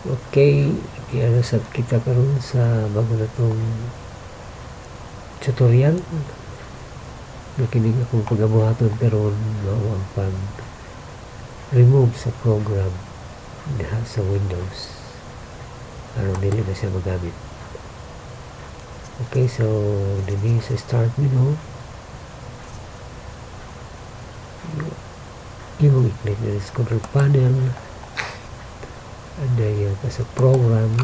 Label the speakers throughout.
Speaker 1: Okay, iano sad kita karon sa bago natong tutorial na kining akong pagabuhaton karon mao ang pag remove sa program diha sa Windows aron dili na siya magamit. Okay, so dinhi sa start menu, imong i-click na sa control panel and then ka sa program,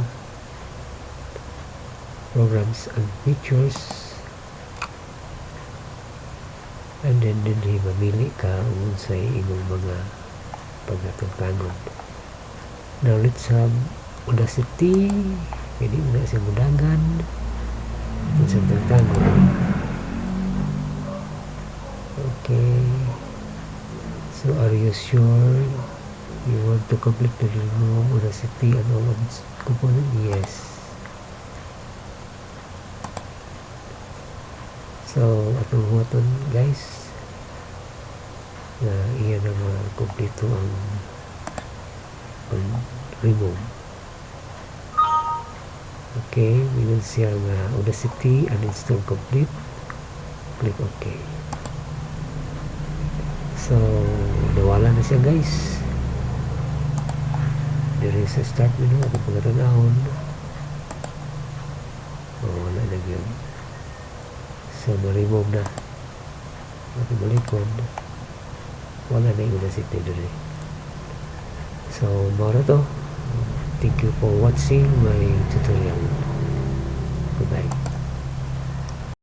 Speaker 1: programs and features, and then dinhi mamili ka kung unsay imong mga paghatag. Now let's have Audacity. Pwede mo na siya mudagan unsang tagtagon. Okay, so are you sure you want to completely remove Audacity and all of its component? Yes. So atong buhaton, guys, na iya na makompleto ang pag-remove. Okay, mingon siya nga Audacity uninstall complete. Click OK. So nawala na siya, guys, diri sa start menu. Atong pagkatanahon, oh, wala na gyud. So ma-remove na. Atong balikon, wala na yung Audacity diri. So mao ra to. Thank you for watching my tutorial. Goodbye.